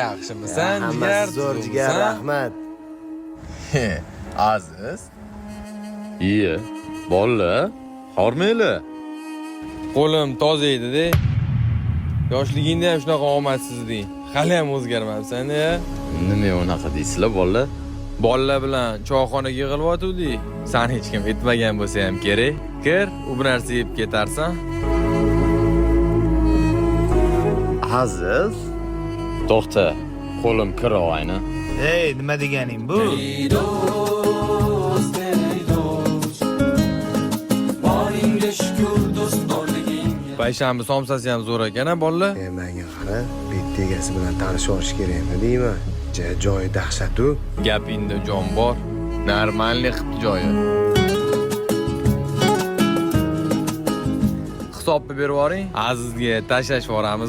Yaxshimisan, jigar? Hammasi zo'r jigar, Tuzukmisan? Rahmat. Aziz, Iye, bolalar, hormanglar. Qo'lim toza edi-da. Yoshligingda ham shunaqa omadsiz eding. Hali ham o'zgarmabsan, ya. Nima unaqa deysizlar, bolalar? Bolalar bilan choyxonaga yig'ilyotgandik. Sani hech kim aytmagan bo'lsa ham kerak. Kir, u bir narsa yeb ketarsan. Aziz. To'xta, qo'lim kir og'ayni. Ey, nima deganing bu? Payshanba somsasi ham zo'r ekan, a bolalar. E, menga qara, bitta egasi bilan tanishib olish kerakmi deyman. Ja, joyi dahshat-u. Gapingda jon bor. Normalniy qilibdi joyi. Hisobni berib yuboring. Azizga tashlashib yuboramiz.